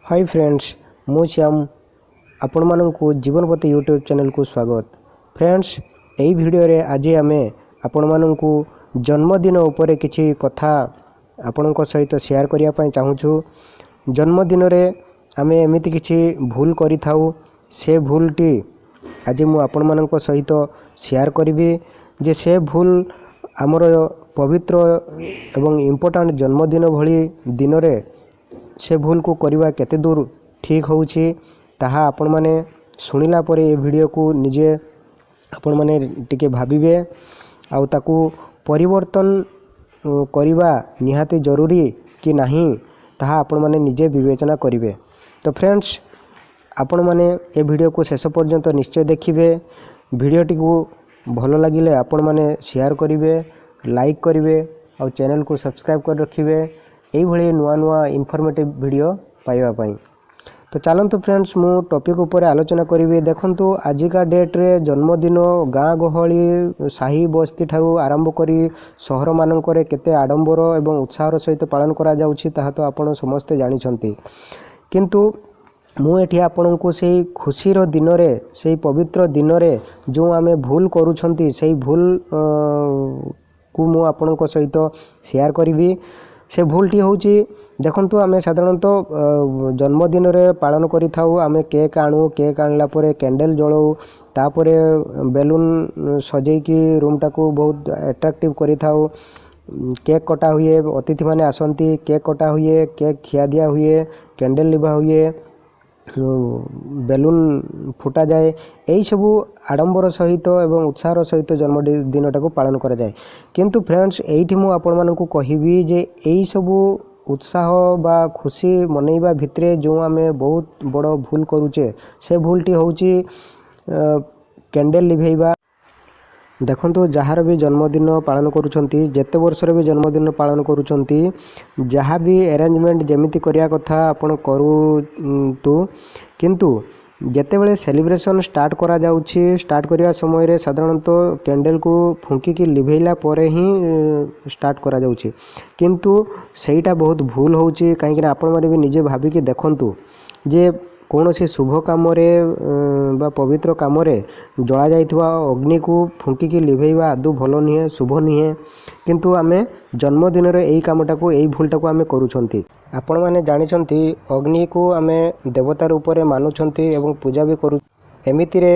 High friends, ମୁଁ ଶ୍ୟାମ। ଆପଣମାନଙ୍କୁ ଜୀବନପତି YouTube ଚ୍ୟାନେଲକୁ ସ୍ୱାଗତ। ଫ୍ରେଣ୍ଡସ୍, ଏହି ଭିଡ଼ିଓରେ ଆଜି ଆମେ ଆପଣମାନଙ୍କୁ ଜନ୍ମଦିନ ଉପରେ କିଛି କଥା ଆପଣଙ୍କ ସହିତ ସେୟାର କରିବା ପାଇଁ ଚାହୁଁଛୁ। ଜନ୍ମଦିନରେ ଆମେ ଏମିତି କିଛି ଭୁଲ କରିଥାଉ, ସେ ଭୁଲଟି ଆଜି ମୁଁ ଆପଣମାନଙ୍କ ସହିତ ସେୟାର କରିବି ଯେ ସେ ଭୁଲ ଆମର ପବିତ୍ର ଏବଂ ଇମ୍ପୋର୍ଟାଣ୍ଟ ଜନ୍ମଦିନ ଭଳି ଦିନରେ ସେ ଭୁଲକୁ କରିବା କେତେ ଦୂର ଠିକ୍ ହେଉଛି, ତାହା ଆପଣମାନେ ଶୁଣିଲା ପରେ ଏ ଭିଡ଼ିଓକୁ ନିଜେ ଆପଣମାନେ ଟିକେ ଭାବିବେ ଆଉ ତାକୁ ପରିବର୍ତ୍ତନ କରିବା ନିହାତି ଜରୁରୀ କି ନାହିଁ, ତାହା ଆପଣମାନେ ନିଜେ ବିବେଚନା କରିବେ। ତ ଫ୍ରେଣ୍ଡସ୍, ଆପଣମାନେ ଏ ଭିଡ଼ିଓକୁ ଶେଷ ପର୍ଯ୍ୟନ୍ତ ନିଶ୍ଚୟ ଦେଖିବେ। ଭିଡ଼ିଓଟିକୁ ଭଲ ଲାଗିଲେ ଆପଣମାନେ ସେୟାର କରିବେ, ଲାଇକ୍ କରିବେ ଆଉ ଚ୍ୟାନେଲକୁ ସବସ୍କ୍ରାଇବ୍ କରି ରଖିବେ ଏଇଭଳି ନୂଆ ନୂଆ ଇନଫର୍ମେଟିଭ୍ ଭିଡ଼ିଓ ପାଇବା ପାଇଁ। ତ ଚାଲନ୍ତୁ ଫ୍ରେଣ୍ଡସ୍, ମୁଁ ଟପିକ୍ ଉପରେ ଆଲୋଚନା କରିବି। ଦେଖନ୍ତୁ, ଆଜିକା ଡେଟ୍ରେ ଜନ୍ମଦିନ ଗାଁ ଗହଳି, ସାହି ବସ୍ତି ଠାରୁ ଆରମ୍ଭ କରି ସହରମାନଙ୍କରେ କେତେ ଆଡ଼ମ୍ବର ଏବଂ ଉତ୍ସାହର ସହିତ ପାଳନ କରାଯାଉଛି, ତାହା ତ ଆପଣ ସମସ୍ତେ ଜାଣିଛନ୍ତି। କିନ୍ତୁ ମୁଁ ଏଠି ଆପଣଙ୍କୁ ସେଇ ଖୁସିର ଦିନରେ, ସେଇ ପବିତ୍ର ଦିନରେ ଯେଉଁ ଆମେ ଭୁଲ କରୁଛନ୍ତି, ସେଇ ଭୁଲ କୁ ମୁଁ ଆପଣଙ୍କ ସହିତ ସେୟାର କରିବି। ସେ ଭୁଲଟି ହେଉଛି, ଦେଖନ୍ତୁ, ଆମେ ସାଧାରଣତଃ ଜନ୍ମଦିନରେ ପାଳନ କରିଥାଉ। ଆମେ କେକ୍ ଆଣୁ, କେକ୍ ଆଣିଲା ପରେ କ୍ୟାଣ୍ଡେଲ୍ ଜଳାଉ, ତାପରେ ବେଲୁନ୍ ସଜେଇକି ରୁମ୍ଟାକୁ ବହୁତ ଆଟ୍ରାକ୍ଟିଭ୍ କରିଥାଉ। କେକ୍ କଟା ହୁଏ, ଅତିଥିମାନେ ଆସନ୍ତି, କେକ୍ କଟା ହୁଏ, କେକ୍ ଖିଆ ଦିଆ ହୁଏ, କ୍ୟାଣ୍ଡେଲ୍ ଲିଭା ହୁଏ, ବେଲୁନ୍ ଫୁଟାଯାଏ। ଏଇସବୁ ଆଡ଼ମ୍ବର ସହିତ ଏବଂ ଉତ୍ସାହର ସହିତ ଜନ୍ମଦିନଟାକୁ ପାଳନ କରାଯାଏ। କିନ୍ତୁ ଫ୍ରେଣ୍ଡସ୍, ଏଇଠି ମୁଁ ଆପଣମାନଙ୍କୁ କହିବି ଯେ ଏଇସବୁ ଉତ୍ସାହ ବା ଖୁସି ମନେଇବା ଭିତରେ ଯେଉଁ ଆମେ ବହୁତ ବଡ଼ ଭୁଲ କରୁଛେ, ସେ ଭୁଲଟି ହେଉଛି କ୍ୟାଣ୍ଡେଲ୍ ଲିଭେଇବା। ଦେଖନ୍ତୁ, ଯାହାର ବି ଜନ୍ମଦିନ ପାଳନ କରୁଛନ୍ତି, ଯେତେ ବର୍ଷର ବି ଜନ୍ମଦିନ ପାଳନ କରୁଛନ୍ତି, ଯାହା ବି ଆରେଞ୍ଜମେଣ୍ଟ ଯେମିତି କରିବା କଥା ଆପଣ କରନ୍ତୁ, କିନ୍ତୁ ଯେତେବେଳେ ସେଲିବ୍ରେସନ୍ ଷ୍ଟାର୍ଟ କରାଯାଉଛି, ଷ୍ଟାର୍ଟ କରିବା ସମୟରେ ସାଧାରଣତଃ କ୍ୟାଣ୍ଡେଲକୁ ଫୁଙ୍କିକି ଲିଭେଇଲା ପରେ ହିଁ ଷ୍ଟାର୍ଟ କରାଯାଉଛି। କିନ୍ତୁ ସେଇଟା ବହୁତ ଭୁଲ ହେଉଛି, କାହିଁକିନା ଆପଣମାନେ ବି ନିଜେ ଭାବିକି ଦେଖନ୍ତୁ ଯେ କୌଣସି ଶୁଭ କାମରେ ବା ପବିତ୍ର କାମରେ ଜଳାଯାଇଥିବା ଅଗ୍ନିକୁ ଫୁଙ୍କିକି ଲିଭେଇବା ଆଦୌ ଭଲ ନୁହେଁ, ଶୁଭ ନୁହେଁ। କିନ୍ତୁ ଆମେ ଜନ୍ମଦିନରେ ଏଇ କାମଟାକୁ, ଏଇ ଭୁଲଟାକୁ ଆମେ କରୁଛନ୍ତି। ଆପଣମାନେ ଜାଣିଛନ୍ତି, ଅଗ୍ନିକୁ ଆମେ ଦେବତା ରୂପରେ ମାନୁଛନ୍ତି ଏବଂ ପୂଜା ବି କରୁ। ଏମିତିରେ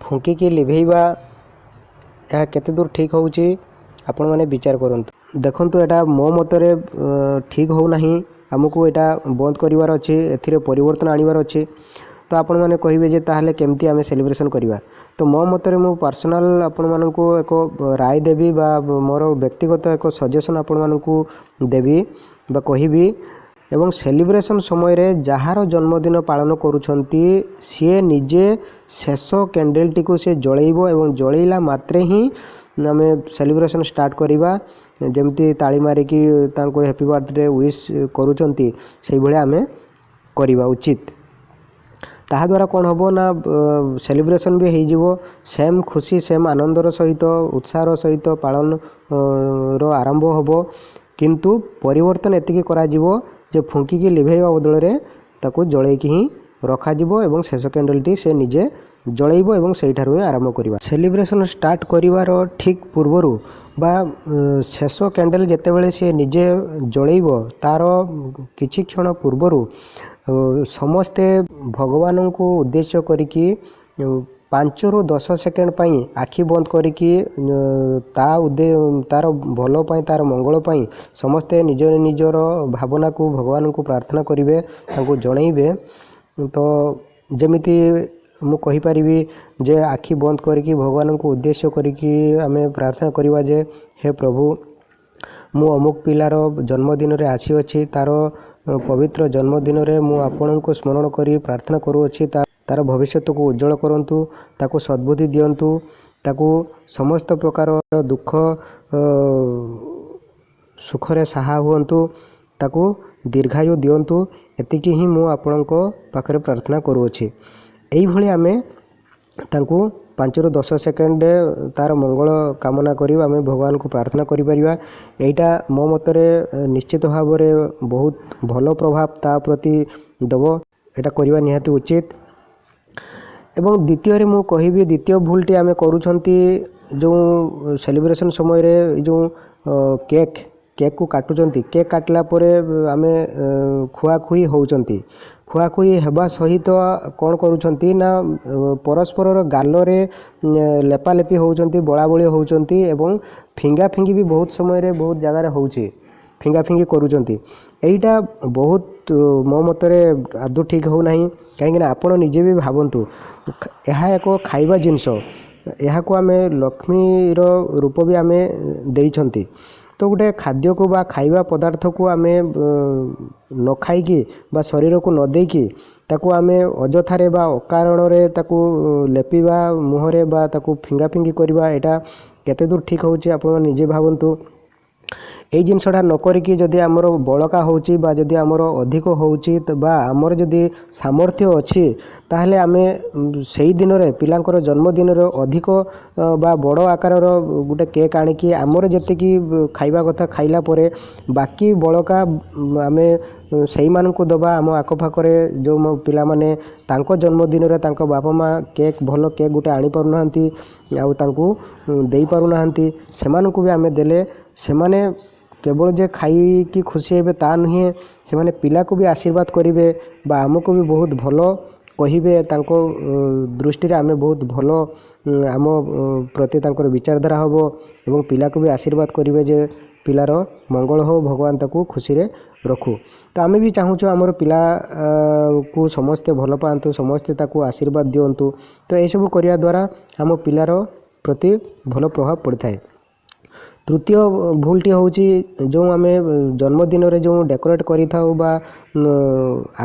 ଫୁଙ୍କିକି ଲିଭେଇବା, ଏହା କେତେ ଦୂର ଠିକ୍ ହେଉଛି, ଆପଣମାନେ ବିଚାର କରନ୍ତୁ। ଦେଖନ୍ତୁ, ଏଇଟା ମୋ ମତରେ ଠିକ୍ ହେଉନାହିଁ। ଆମକୁ ଏଇଟା ବନ୍ଦ କରିବାର ଅଛି, ଏଥିରେ ପରିବର୍ତ୍ତନ ଆଣିବାର ଅଛି। ତ ଆପଣମାନେ କହିବେ ଯେ ତାହେଲେ କେମିତି ଆମେ ସେଲିବ୍ରେସନ୍ କରିବା? ତ ମୋ ମତରେ ମୁଁ ପର୍ସନାଲ୍ ଆପଣମାନଙ୍କୁ ଏକ ରାୟ ଦେବି ବା ମୋର ବ୍ୟକ୍ତିଗତ ଏକ ସଜେସନ୍ ଆପଣମାନଙ୍କୁ ଦେବି ବା କହିବି ଏବଂ ସେଲିବ୍ରେସନ୍ ସମୟରେ ଯାହାର ଜନ୍ମଦିନ ପାଳନ କରୁଛନ୍ତି, ସିଏ ନିଜେ ଶେଷ କ୍ୟାଣ୍ଡେଲଟିକୁ ସେ ଜଳେଇବ ଏବଂ ଜଳେଇଲା ମାତ୍ରେ ହିଁ ଆମେ ସେଲିବ୍ରେସନ୍ ଷ୍ଟାର୍ଟ କରିବା। ଯେମିତି ତାଳି ମାରିକି ତାଙ୍କୁ ହ୍ୟାପି ବାର୍ଥଡେ ୱିଶ୍ କରୁଛନ୍ତି, ସେଇଭଳିଆ ଆମେ କରିବା ଉଚିତ। ତାହାଦ୍ୱାରା କ'ଣ ହେବ ନା ସେଲିବ୍ରେସନ୍ ବି ହେଇଯିବ, ସେମ୍ ଖୁସି, ସେମ୍ ଆନନ୍ଦର ସହିତ, ଉତ୍ସାହର ସହିତ ପାଳନ ର ଆରମ୍ଭ ହେବ। କିନ୍ତୁ ପରିବର୍ତ୍ତନ ଏତିକି କରାଯିବ ଯେ ଫୁଙ୍କିକି ଲିଭେଇବା ବଦଳରେ ତାକୁ ଜଳେଇକି ହିଁ ରଖାଯିବ ଏବଂ ଶେଷ କ୍ୟାଣ୍ଡେଲଟି ସେ ନିଜେ ଜଳେଇବ ଏବଂ ସେଇଠାରୁ ହିଁ ଆରମ୍ଭ କରିବା। ସେଲିବ୍ରେସନ୍ ଷ୍ଟାର୍ଟ କରିବାର ଠିକ୍ ପୂର୍ବରୁ ବା ଶେଷ କ୍ୟାଣ୍ଡେଲ ଯେତେବେଳେ ସେ ନିଜେ ଜଳେଇବ, ତା'ର କିଛି କ୍ଷଣ ପୂର୍ବରୁ ସମସ୍ତେ ଭଗବାନଙ୍କୁ ଉଦ୍ଦେଶ୍ୟ କରିକି 5ରୁ 10 ସେକେଣ୍ଡ ପାଇଁ ଆଖି ବନ୍ଦ କରିକି ତା'ର ଭଲ ପାଇଁ, ତା'ର ମଙ୍ଗଳ ପାଇଁ ସମସ୍ତେ ନିଜ ନିଜର ଭାବନାକୁ ଭଗବାନଙ୍କୁ ପ୍ରାର୍ଥନା କରିବେ, ତାଙ୍କୁ ଜଣେଇବେ। ତ ଯେମିତି ମୁଁ କହିପାରିବି ଯେ ଆଖି ବନ୍ଦ କରିକି ଭଗବାନଙ୍କୁ ଉଦ୍ଦେଶ୍ୟ କରିକି ଆମେ ପ୍ରାର୍ଥନା କରିବା ଯେ ହେ ପ୍ରଭୁ, ମୁଁ ଅମୁକ ପିଲାର ଜନ୍ମଦିନରେ ଆସିଅଛି। ତା'ର ପବିତ୍ର ଜନ୍ମଦିନରେ ମୁଁ ଆପଣଙ୍କୁ ସ୍ମରଣ କରି ପ୍ରାର୍ଥନା କରୁଅଛି, ତା'ର ଭବିଷ୍ୟତକୁ ଉଜ୍ଜଳ କରନ୍ତୁ, ତାକୁ ସଦ୍ବୁଦ୍ଧି ଦିଅନ୍ତୁ, ତାକୁ ସମସ୍ତ ପ୍ରକାର ଦୁଃଖ ସୁଖରେ ସାହା ହୁଅନ୍ତୁ, ତାକୁ ଦୀର୍ଘାୟୁ ଦିଅନ୍ତୁ। ଏତିକି ହିଁ ମୁଁ ଆପଣଙ୍କ ପାଖରେ ପ୍ରାର୍ଥନା କରୁଅଛି। ଏଇଭଳି ଆମେ ତାଙ୍କୁ 5ରୁ 10 ସେକେଣ୍ଡ ତା'ର ମଙ୍ଗଳ କାମନା କରି ଆମେ ଭଗବାନଙ୍କୁ ପ୍ରାର୍ଥନା କରିପାରିବା। ଏଇଟା ମୋ ମତରେ ନିଶ୍ଚିତ ଭାବରେ ବହୁତ ଭଲ ପ୍ରଭାବ ତା ପ୍ରତି ଦେବ। ଏଇଟା କରିବା ନିହାତି ଉଚିତ। ଏବଂ ଦ୍ୱିତୀୟରେ ମୁଁ କହିବି, ଦ୍ୱିତୀୟ ଭୁଲଟି ଆମେ କରୁଛନ୍ତି, ଯେଉଁ ସେଲିବ୍ରେସନ୍ ସମୟରେ ଏଇ ଯେଉଁ କେକ୍କୁ କାଟୁଛନ୍ତି। କେକ୍ କାଟିଲା ପରେ ଆମେ ଖୁଆଖୁଇ ହେଉଛନ୍ତି। ଖୁଆଖୁଇ ହେବା ସହିତ କ'ଣ କରୁଛନ୍ତି ନା ପରସ୍ପରର ଗାଲରେ ଲେପାଲେପି ହେଉଛନ୍ତି, ବୋଳାବୋଳି ହେଉଛନ୍ତି ଏବଂ ଫିଙ୍ଗା ଫିଙ୍ଗି ବି ବହୁତ ସମୟରେ ବହୁତ ଜାଗାରେ ହେଉଛି, ଫିଙ୍ଗା ଫିଙ୍ଗି କରୁଛନ୍ତି। ଏଇଟା ବହୁତ ମୋ ମତରେ ଆଦୌ ଠିକ୍ ହେଉନାହିଁ। କାହିଁକିନା ଆପଣ ନିଜେ ବି ଭାବନ୍ତୁ, ଏହା ଏକ ଖାଇବା ଜିନିଷ। ଏହାକୁ ଆମେ ଲକ୍ଷ୍ମୀର ରୂପ ବି ଆମେ ଦେଇଛନ୍ତି। ତ ଗୋଟେ ଖାଦ୍ୟକୁ ବା ଖାଇବା ପଦାର୍ଥକୁ ଆମେ ନ ଖାଇକି ବା ଶରୀରକୁ ନ ଦେଇକି ତାକୁ ଆମେ ଅଯଥାରେ ବା ଅକାରଣରେ ତାକୁ ଲେପିବା ମୁହଁରେ ବା ତାକୁ ଫିଙ୍ଗା ଫିଙ୍ଗି କରିବା, ଏଇଟା କେତେ ଦୂର ଠିକ୍ ହେଉଛି, ଆପଣ ନିଜେ ଭାବନ୍ତୁ। ଏଇ ଜିନିଷଟା ନ କରିକି ଯଦି ଆମର ବଳକା ହେଉଛି ବା ଯଦି ଆମର ଅଧିକ ହେଉଛି ବା ଆମର ଯଦି ସାମର୍ଥ୍ୟ ଅଛି, ତାହେଲେ ଆମେ ସେଇ ଦିନରେ, ପିଲାଙ୍କର ଜନ୍ମଦିନରେ ଅଧିକ ବା ବଡ଼ ଆକାରର ଗୋଟେ କେକ୍ ଆଣିକି ଆମର ଯେତିକି ଖାଇବା କଥା ଖାଇଲା ପରେ ବାକି ବଳକା ଆମେ ସେଇମାନଙ୍କୁ ଦେବା। ଆମ ଆଖପାଖରେ ଯେଉଁ ମୋ ପିଲାମାନେ ତାଙ୍କ ଜନ୍ମଦିନରେ ତାଙ୍କ ବାପା ମା' କେକ୍, ଭଲ କେକ୍ ଗୋଟେ ଆଣିପାରୁନାହାନ୍ତି ଆଉ ତାଙ୍କୁ ଦେଇପାରୁନାହାନ୍ତି, ସେମାନଙ୍କୁ ବି ଆମେ ଦେଲେ ସେମାନେ କେବଳ ଯେ ଖାଇକି ଖୁସି ହେବେ ତା ନୁହେଁ, ସେମାନେ ପିଲାକୁ ବି ଆଶୀର୍ବାଦ କରିବେ ବା ଆମକୁ ବି ବହୁତ ଭଲ କହିବେ। ତାଙ୍କ ଦୃଷ୍ଟିରେ ଆମେ ବହୁତ ଭଲ, ଆମ ପ୍ରତି ତାଙ୍କର ବିଚାରଧାରା ହେବ ଏବଂ ପିଲାକୁ ବି ଆଶୀର୍ବାଦ କରିବେ ଯେ ପିଲାର ମଙ୍ଗଳ ହେଉ, ଭଗବାନ ତାକୁ ଖୁସିରେ ରଖୁ। ତ ଆମେ ବି ଚାହୁଁଛୁ ଆମର ପିଲାକୁ ସମସ୍ତେ ଭଲ ପାଆନ୍ତୁ, ସମସ୍ତେ ତାକୁ ଆଶୀର୍ବାଦ ଦିଅନ୍ତୁ। ତ ଏସବୁ କରିବା ଦ୍ୱାରା ଆମ ପିଲାର ପ୍ରତି ଭଲ ପ୍ରଭାବ ପଡ଼ିଥାଏ। ତୃତୀୟ ଭୁଲଟି ହେଉଛି, ଯେଉଁ ଆମେ ଜନ୍ମଦିନରେ ଯେଉଁ ଡେକୋରେଟ୍ କରିଥାଉ ବା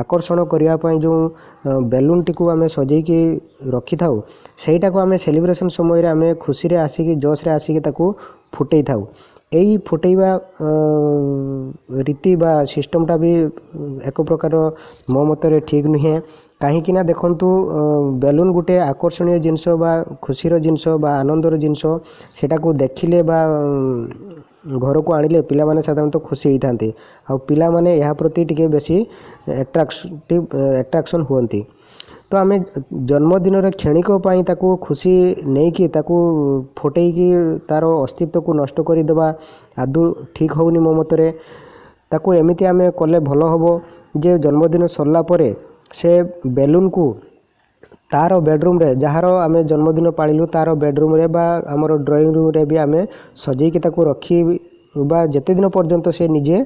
ଆକର୍ଷଣ କରିବା ପାଇଁ ଯେଉଁ ବେଲୁନଟିକୁ ଆମେ ସଜେଇକି ରଖିଥାଉ, ସେଇଟାକୁ ଆମେ ସେଲିବ୍ରେସନ୍ ସମୟରେ ଆମେ ଖୁସିରେ ଆସିକି, ଜୋସ୍ରେ ଆସିକି ତାକୁ ଫୁଟେଇଥାଉ। ଏଇ ଫୁଟେଇବା ରୀତି ବା ସିଷ୍ଟମ୍ଟା ବି ଏକ ପ୍ରକାର ମୋ ମତରେ ଠିକ୍ ନୁହେଁ। କାହିଁକି ନା ଦେଖନ୍ତୁ, ବେଲୁନ୍ ଗୋଟେ ଆକର୍ଷଣୀୟ ଜିନିଷ ବା ଖୁସିର ଜିନିଷ ବା ଆନନ୍ଦର ଜିନିଷ। ସେଇଟାକୁ ଦେଖିଲେ ବା ଘରକୁ ଆଣିଲେ ପିଲାମାନେ ସାଧାରଣତଃ ଖୁସି ହେଇଥାନ୍ତି ଆଉ ପିଲାମାନେ ଏହା ପ୍ରତି ଟିକେ ବେଶୀ ଆଟ୍ରାକ୍ସନ୍ ହୁଅନ୍ତି। ତ ଆମେ ଜନ୍ମଦିନରେ କ୍ଷଣିକ ପାଇଁ ତାକୁ ଖୁସି ନେଇକି ତାକୁ ଫୁଟେଇକି ତା'ର ଅସ୍ତିତ୍ୱକୁ ନଷ୍ଟ କରିଦେବା ଆଦୌ ଠିକ୍ ହେଉନି ମୋ ମତରେ। ତାକୁ ଏମିତି ଆମେ କଲେ ଭଲ ହେବ ଯେ ଜନ୍ମଦିନ ସରିଲା ପରେ ସେ ବେଲୁନ୍କୁ ତା'ର ବେଡ଼ରୁମ୍ରେ, ଯାହାର ଆମେ ଜନ୍ମଦିନ ପାଳିଲୁ ତା'ର ବେଡ଼ରୁମ୍ରେ ବା ଆମର ଡ୍ରଇଂ ରୁମ୍ରେ ବି ଆମେ ସଜେଇକି ତାକୁ ରଖି ବା ଯେତେ ଦିନ ପର୍ଯ୍ୟନ୍ତ ସେ ନିଜେ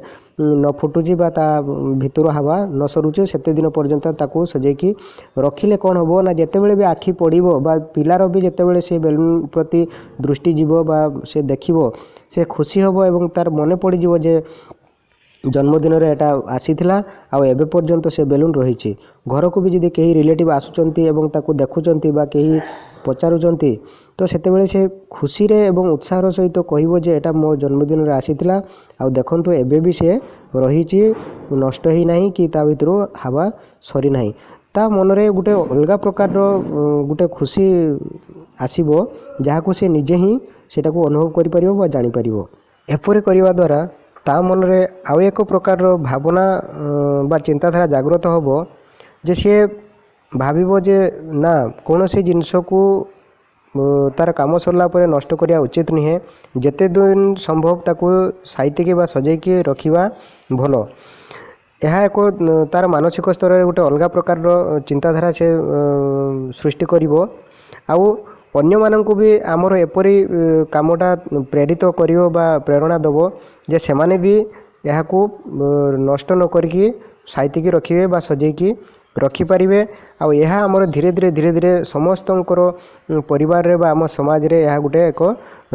ନ ଫୁଟୁଛି ବା ତା ଭିତରୁ ହାୱା ନ ସରୁଛି, ସେତେ ଦିନ ପର୍ଯ୍ୟନ୍ତ ତାକୁ ସଜେଇକି ରଖିଲେ କ'ଣ ହେବ ନା ଯେତେବେଳେ ବି ଆଖି ପଡ଼ିବ ବା ପିଲାର ବି ଯେତେବେଳେ ସେ ବେଲୁନ୍ ପ୍ରତି ଦୃଷ୍ଟି ଯିବ ବା ସେ ଦେଖିବ, ସେ ଖୁସି ହେବ ଏବଂ ତା'ର ମନେ ପଡ଼ିଯିବ ଯେ ଜନ୍ମଦିନରେ ଏଇଟା ଆସିଥିଲା ଆଉ ଏବେ ପର୍ଯ୍ୟନ୍ତ ସେ ବେଲୁନ୍ ରହିଛି। ଘରକୁ ବି ଯଦି କେହି ରିଲେଟିଭ୍ ଆସୁଛନ୍ତି ଏବଂ ତାକୁ ଦେଖୁଛନ୍ତି ବା କେହି ପଚାରୁଛନ୍ତି, ତ ସେତେବେଳେ ସେ ଖୁସିରେ ଏବଂ ଉତ୍ସାହର ସହିତ କହିବ ଯେ ଏଇଟା ମୋ ଜନ୍ମଦିନରେ ଆସିଥିଲା ଆଉ ଦେଖନ୍ତୁ, ଏବେ ବି ସେ ରହିଛି, ନଷ୍ଟ ହେଇନାହିଁ କି ତା ଭିତରୁ ହାୱା ସରିନାହିଁ। ତା ମନରେ ଗୋଟେ ଅଲଗା ପ୍ରକାରର ଗୋଟେ ଖୁସି ଆସିବ, ଯାହାକୁ ସେ ନିଜେ ହିଁ ସେଇଟାକୁ ଅନୁଭବ କରିପାରିବ ବା ଜାଣିପାରିବ। ଏପରି କରିବା ଦ୍ୱାରା ତା ମନରେ ଆଉ ଏକ ପ୍ରକାରର ଭାବନା ବା ଚିନ୍ତାଧାରା ଜାଗ୍ରତ ହେବ ଯେ ସିଏ ଭାବିବ ଯେ ନା, କୌଣସି ଜିନିଷକୁ ତା'ର କାମ ସରିଲା ପରେ ନଷ୍ଟ କରିବା ଉଚିତ ନୁହେଁ, ଯେତେ ଦିନ ସମ୍ଭବ ତାକୁ ସାଇତିକି ବା ସଜେଇକି ରଖିବା ଭଲ। ଏହା ଏକ ତା'ର ମାନସିକ ସ୍ତରରେ ଗୋଟେ ଅଲଗା ପ୍ରକାରର ଚିନ୍ତାଧାରା ସେ ସୃଷ୍ଟି କରିବ ଆଉ ଅନ୍ୟମାନଙ୍କୁ ବି ଆମର ଏପରି କାମଟା ପ୍ରେରିତ କରିବ ବା ପ୍ରେରଣା ଦେବ ଯେ ସେମାନେ ବି ଏହାକୁ ନଷ୍ଟ ନ କରିକି ସାଇତିକି ରଖିବେ ବା ସଜେଇକି ରଖିପାରିବେ। ଆଉ ଏହା ଆମର ଧୀରେ ଧୀରେ ଧୀରେ ଧୀରେ ସମସ୍ତଙ୍କର ପରିବାରରେ ବା ଆମ ସମାଜରେ ଏହା ଗୋଟେ ଏକ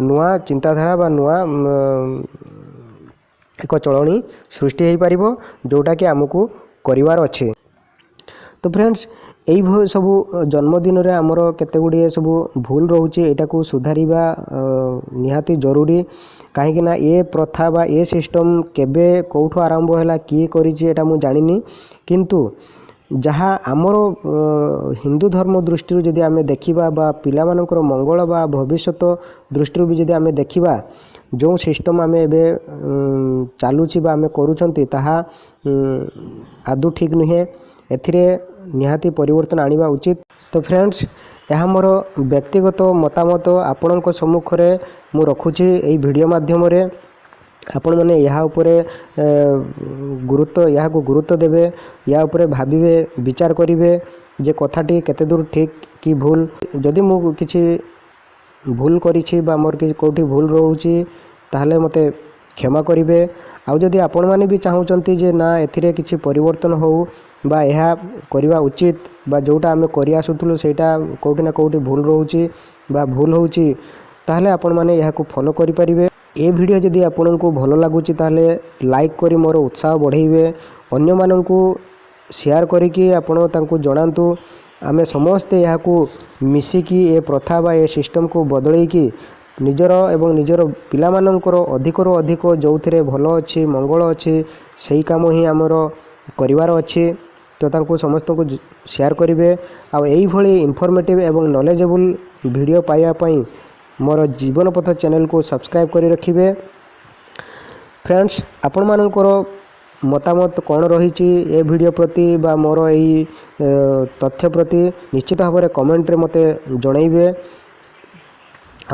ନୂଆ ଚିନ୍ତାଧାରା ବା ନୂଆ ଏକ ଚଳଣି ସୃଷ୍ଟି ହେଇପାରିବ, ଯେଉଁଟାକି ଆମକୁ କରିବାର ଅଛି। ତ ଫ୍ରେଣ୍ଡସ୍, ଏଇଭଳି ସବୁ ଜନ୍ମଦିନରେ ଆମର କେତେ ଗୁଡ଼ିଏ ସବୁ ଭୁଲ ରହୁଛି। ଏଇଟାକୁ ସୁଧାରିବା ନିହାତି ଜରୁରୀ। କାହିଁକିନା ଏ ପ୍ରଥା ବା ଏ ସିଷ୍ଟମ୍ କେବେ କେଉଁଠୁ ଆରମ୍ଭ ହେଲା, କିଏ କରିଛି, ଏଇଟା ମୁଁ ଜାଣିନି, କିନ୍ତୁ ଯାହା ଆମର ହିନ୍ଦୁ ଧର୍ମ ଦୃଷ୍ଟିରୁ ଯଦି ଆମେ ଦେଖିବା ବା ପିଲାମାନଙ୍କର ମଙ୍ଗଳ ବା ଭବିଷ୍ୟତ ଦୃଷ୍ଟିରୁ ବି ଯଦି ଆମେ ଦେଖିବା, ଯେଉଁ ସିଷ୍ଟମ୍ ଆମେ ଏବେ ଚାଲୁଛି ବା ଆମେ କରୁଛନ୍ତି, ତାହା ଆଦୌ ଠିକ୍ ନୁହେଁ। ଏଥିରେ ନିହାତି ପରିବର୍ତ୍ତନ ଆଣିବା ଉଚିତ। ତ ଫ୍ରେଣ୍ଡସ୍, ଏହା ମୋର ବ୍ୟକ୍ତିଗତ ମତାମତ ଆପଣଙ୍କ ସମ୍ମୁଖରେ ମୁଁ ରଖୁଛି ଏଇ ଭିଡ଼ିଓ ମାଧ୍ୟମରେ। ଆପଣମାନେ ଏହା ଉପରେ ଏହାକୁ ଗୁରୁତ୍ୱ ଦେବେ, ୟା ଉପରେ ଭାବିବେ, ବିଚାର କରିବେ ଯେ କଥାଟି କେତେ ଦୂର ଠିକ୍ କି ଭୁଲ। ଯଦି ମୁଁ କିଛି ଭୁଲ କରିଛି ବା ମୋର କିଛି କେଉଁଠି ଭୁଲ ରହୁଛି, ତାହେଲେ ମୋତେ କ୍ଷମା କରିବେ। ଆଉ ଯଦି ଆପଣମାନେ ବି ଚାହୁଁଛନ୍ତି ଯେ ନା, ଏଥିରେ କିଛି ପରିବର୍ତ୍ତନ ହେଉ ବା ଏହା କରିବା ଉଚିତ ବା ଯେଉଁଟା ଆମେ କରି ଆସୁଥିଲୁ ସେଇଟା କେଉଁଠି ନା କେଉଁଠି ଭୁଲ ରହୁଛି ବା ଭୁଲ ହେଉଛି, ତାହେଲେ ଆପଣମାନେ ଏହାକୁ ଫଲୋ କରିପାରିବେ। ଏ ଭିଡ଼ିଓ ଯଦି ଆପଣଙ୍କୁ ଭଲ ଲାଗୁଛି, ତାହେଲେ ଲାଇକ୍ କରି ମୋର ଉତ୍ସାହ ବଢ଼େଇବେ। ଅନ୍ୟମାନଙ୍କୁ ସେୟାର କରିକି ଆପଣ ତାଙ୍କୁ ଜଣାନ୍ତୁ। ଆମେ ସମସ୍ତେ ଏହାକୁ ମିଶିକି ଏ ପ୍ରଥା ବା ଏ ସିଷ୍ଟମକୁ ବଦଳେଇକି ନିଜର ଏବଂ ନିଜର ପିଲାମାନଙ୍କର ଅଧିକରୁ ଅଧିକ ଯେଉଁଥିରେ ଭଲ ଅଛି, ମଙ୍ଗଳ ଅଛି, ସେଇ କାମ ହିଁ ଆମର କରିବାର ଅଛି। ତ ତାଙ୍କୁ ସମସ୍ତଙ୍କୁ ସେୟାର କରିବେ। ଆଉ ଏଇଭଳି ଇନଫର୍ମେଟିଭ୍ ଏବଂ ନଲେଜେବୁଲ୍ ଭିଡ଼ିଓ ପାଇବା ପାଇଁ ମୋର ଜୀବନ ପଥ ଚ୍ୟାନେଲକୁ ସବସ୍କ୍ରାଇବ୍ କରି ରଖିବେ। ଫ୍ରେଣ୍ଡସ୍, ଆପଣମାନଙ୍କର ମତାମତ କ'ଣ ରହିଛି ଏ ଭିଡ଼ିଓ ପ୍ରତି ବା ମୋର ଏଇ ତଥ୍ୟ ପ୍ରତି, ନିଶ୍ଚିତ ଭାବରେ କମେଣ୍ଟରେ ମୋତେ ଜଣାଇବେ।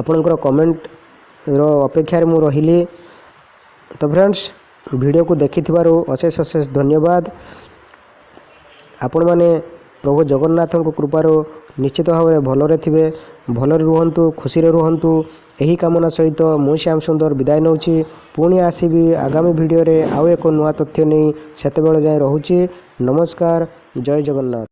ଆପଣଙ୍କର କମେଣ୍ଟର ଅପେକ୍ଷାରେ ମୁଁ ରହିଲି। ତ ଫ୍ରେଣ୍ଡସ୍, ଭିଡ଼ିଓକୁ ଦେଖିଥିବାରୁ ଅଶେଷ ଅଶେଷ ଧନ୍ୟବାଦ। ଆପଣମାନେ ପ୍ରଭୁ ଜଗନ୍ନାଥଙ୍କ କୃପାରୁ ନିଶ୍ଚିତ ଭାବରେ ଭଲରେ ଥିବେ। ଭଲରେ ରୁହନ୍ତୁ, ଖୁସିରେ ରୁହନ୍ତୁ, ଏହି କାମନା ସହିତ ମୁଁ ଶ୍ୟାମ ସୁନ୍ଦର ବିଦାୟ ନେଉଛି। ପୁଣି ଆସିବି ଆଗାମୀ ଭିଡ଼ିଓରେ ଆଉ ଏକ ନୂଆ ତଥ୍ୟ ନେଇ। ସେତେବେଳେ ଯାଏଁ ରହୁଛି। ନମସ୍କାର, ଜୟ ଜଗନ୍ନାଥ।